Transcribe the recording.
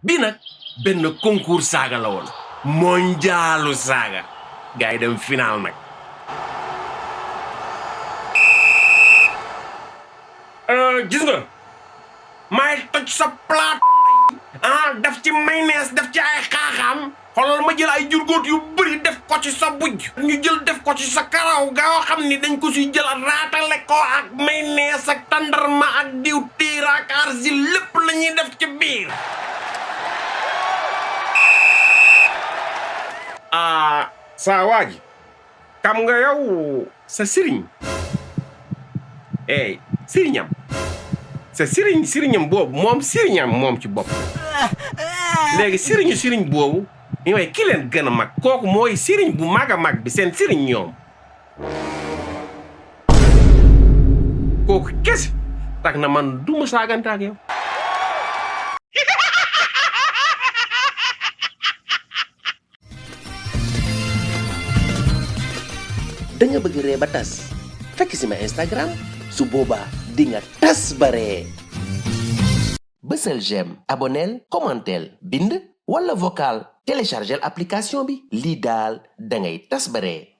bi nag benn concours saaga la woon mondialu saaga gars yi dem final nag gis nga may toj sa plat def ci mayonnaise def ci ay xaaxaam xoolal ma jël ay jurgóot yu bëri def ko ci sa bujj ñu jël def ko ci sa karaw gaaw xam ni dañ ko si jël raatale ko ak mayonnaise ak tandarma ak diw tiir ak argile lépp la ñuy def ci biir saa waa ji xam nga yow sa sëriñ sëriñam sa sëriñam boobu moom sëriñam moom ci bopp léegi sëriñ boobu ñooy ki leen gën a mag kooku mooy sëriñ bu mag a mag bi seen sëriñ ñoom kooku kese tax na man du ma saagante ak yow da nga bëgg ree ba tas fekk si ma Instagram su boobaa di nga tas ba ree bësal j'aime abonneel commentel bind wala vocal téléchargel application bi lii daal da ngay tas ba ree